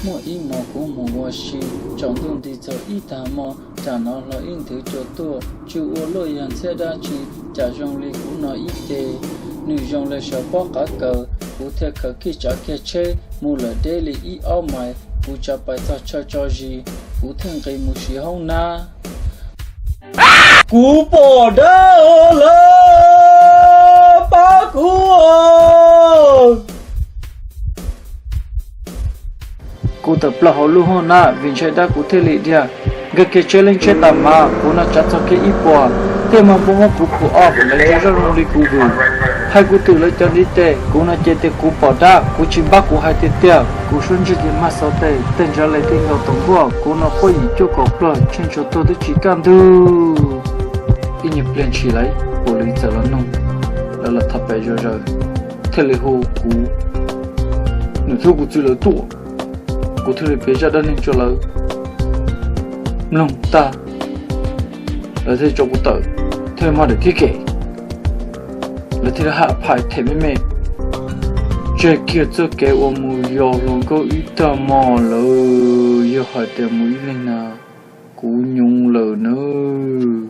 Muaj ib hmos kuv mus ua si, tsaus ntuj nti txog ib tag hmo, tsam no hlo ib nthwv cua tuaj, tsuj ua luaj yog ntxhiab dab tsi, cas zoo li kuv no ib ce. Nws zoo li sawv pob qav kaws, kuv thiaj khaws kiag tsav kiag tsheb mus lawm deb li ib ob mais, kuv tsav pais txog chaw tso zis, kuv thiaj nqis mus siv hoob nab. Kuv pom dab lawm, pab kuv. Kuv tawm plaws hauv lub hoob nab vim ntshai dab kuv thiaj li dhia. Nkag kiag tsheb leej tsheb tas mas kuv no tsav txog kiag ib puas, thiaj muab npua muab kuv phuam ob lawv cov zoj zoo li kuv vwm. Hais kuv twm lawv cov ntiv tes, kuv no ces tias kuv pom dab, kuv tsis npab kuv hais tiag tiag. Kuv suab ntswg ces mag xov tes, tej ntsa les thiaj nkaus tom nkuaj, kuv no quaj yim cuaj kaum plaug, tsheej tshuav tuag twb tsis kaj ntug. Ib nyuag pliag ntshis lawv puav leej txawm los noog, lawv los thov pem zom zaws, thiaj li hu kuv, nws thiab kuv txiv lawv tuaj, kuv thiaj li piav zaj dab neeg rau lawv mloog tag, lawv thiaj tso kuv tawm, thiaj mag daim thiab kem, lawv thiaj li haj phais them me me, tseg kiag txoj kev uas mus yos hluas nkauj ib tag hmo lawm. Yog hais tias mus ib leeg na, kuv nyoo lawm nawb.